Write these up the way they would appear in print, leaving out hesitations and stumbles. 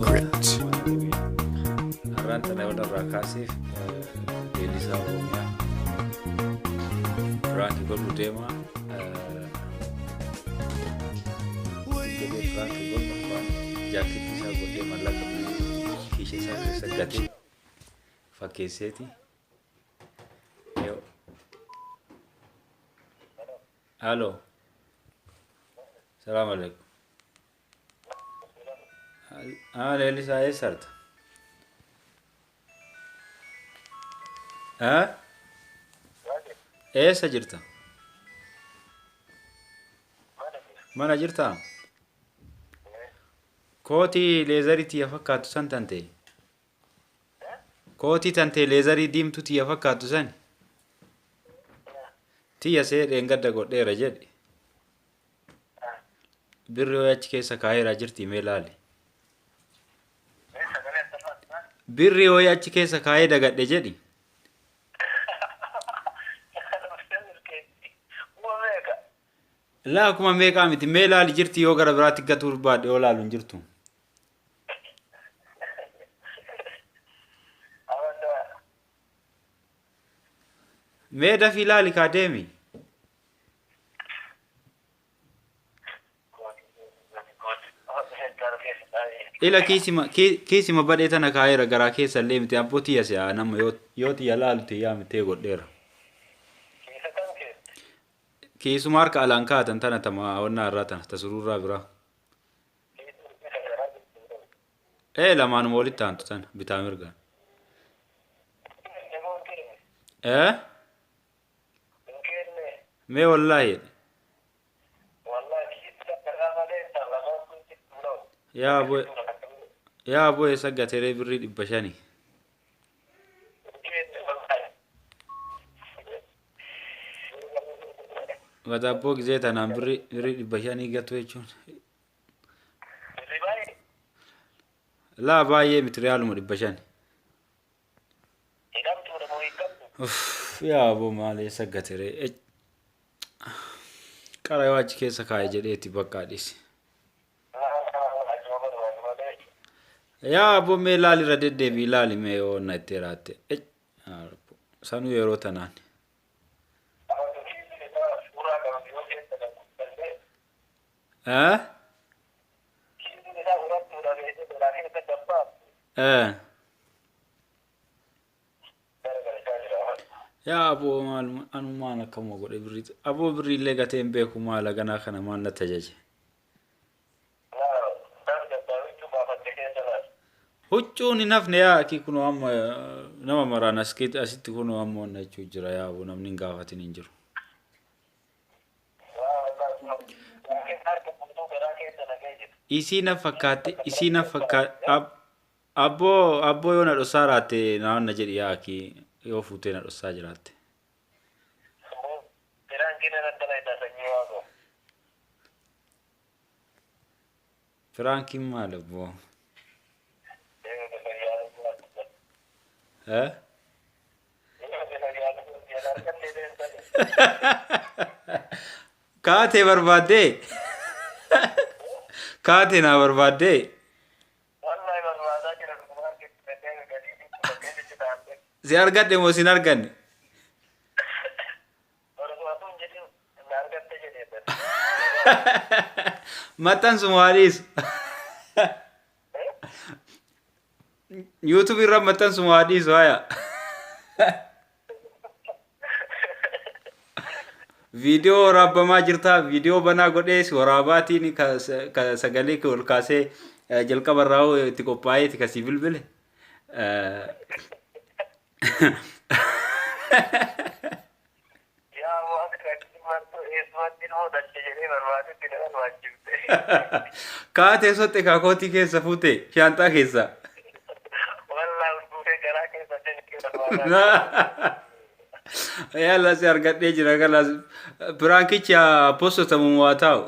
Grit. Har'aan tana yoon irraa kaaseef weellisaa Oromiyaa piraanki godhuu deema. Jedhee piraanki godhu abbaan jaakkeettii isaa godhee mallaqa kiisha isaa keessa gatee fakkeesseeti. Halo. Salaam alaikum. Ah, Leellisaa eessa jirta? Ah? Eessa jirta? Mana jirtaa? Kootii leezarii tiyya fakkaattu san tante. Kootii tantee leezarii diimtuu tiyya fakkaattu san. Tiyya see dheengadda godheera jedhi. Birri ho'i achi keessa kaa'eera jirti mee laali. Birri ho'i achi keessa kaa'ee dagadhe jedhi. Laa kuma meeqaa miti mee laali jirti yoo gara biraatti gatuu barbaadde yoo laalu hin jirtu. Mee dafii laali kaa deemi. Ila kiisima kiisima badhee tana kaa'eera garaa keessa illee miti abboo tiyya si'a nama yoo yoo tiyya laalu tiyyaa mitee godheera. Kiisuma harka alaan kaa'atan tana tama wannaa irraa tana ta suruurraa biraa. Ee lamaanuma walitti aantu tana bitaa mirgaan. Ee mee wallaahi jedhe. Yaa aboo yaa aboo eessa gateree birrii 500. Badaabboo gizee tanaan birrii birrii 500 gatu jechuun. Laa baay'ee miti riyaaluma 500. Uff yaa aboo maal eessa gateree. Qara yoo achi keessa kaa'e jedheeti bakka dhiisi. Yaa aboo mee laali irra deddeebi'i laali mee yoo na itti jiraatte. Sanuu yeroo tanaan. Eh? Eh. Yaa aboo maal anumaan akkamuma godhe birrii aboo birrii illee gatee hin beeku maal haganaa kana maal natti ajaje. Huccuun hin hafne yaa akii kunoo amma nama maraan as asitti kunoo amma wanna jechuu jira yaa aboo namni hin gaafatin hin jiru. Isii na fakkaatte isii na fakkaatte Abboo abboo yoo na dhossaa raatte na wanna jedhi yaa akii yoo fuutee na dhossaa jiraatte. Piraankiin irratti dalayda sanyii waaqoo. Piraankiin maal abboo? Eh? Kaatee barbaaddee? Kaatee naa barbaaddee? Wallahi barbaadaa jira dhuguma argatti danda'e galii fudhatee jechuudha. Si argadhe moo sin arganne? Barbaaduu hin jedhin na argatte jedhee. Maxxansuma waa dhiisu. YouTube irra maxxansuma waa dhiisu haya. Viidiyoo waraabbamaa jirta. Viidiyoo banaa godhee si waraabaatiin ka ka sagalee kee ol kaasee jalqaba irraa hoo itti qophaa'eeti ka sii bilbile. Yaa waan kana martuu eessumatti ilmoo dhalche jedhee barbaadutti na barbaachifte. Kaatee soxxe kaakootii keessa fuute shaanxaa keessa. Wallaa urguufee garaa keessa deemtee barbaadaa. Yalla si argadhee jira kalaas piraankichi haa postotamu moo haa taa'u.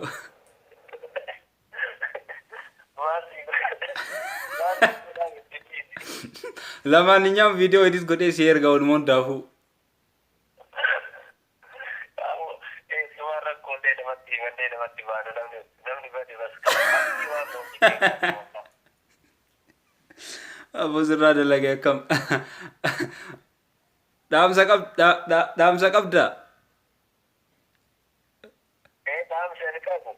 Maal si maal si godhaa itti dhiisi. Lamaan nyaam viidiyoo edit godhee si erga walumaa hundaafuu. Eessumaa rakkoolee namatti himannee namatti baanu namni namni bade bas qaba. Waan Aboo sirraa dalage akkam. Dhaamsa qab dhaamsa qabda. Ee, dhaamsa ani qabu.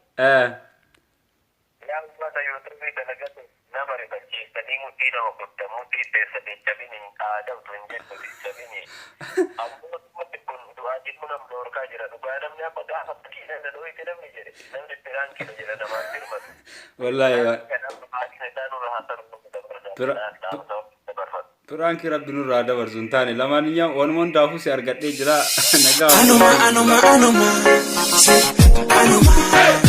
Yaa ummata yuutuubii dalagatu, nama rifachiistanii mudhii nama kutta, mudhii teessan hin cabini, hin aadamtu hin jettu hin cabini. Ammoo dhumatti kun du'aa jiru nam dhoorkaa jira dhugaa. Namni amma gaafa makiina na dhooyte namni jedhe, namni piraankidha jedha, namaan dirmatu. Wallaahi. Kanaaf dhugaatiin isaa nurra haa taru, dabarsa. Dhaamsa dabarfatu. Piraankii rabbi nurraa dabarsu hin taane lamaan iyyaa waanuma hundaafuu si argadhee jira nagaa. Anuma, anuma, anuma, si, anuma.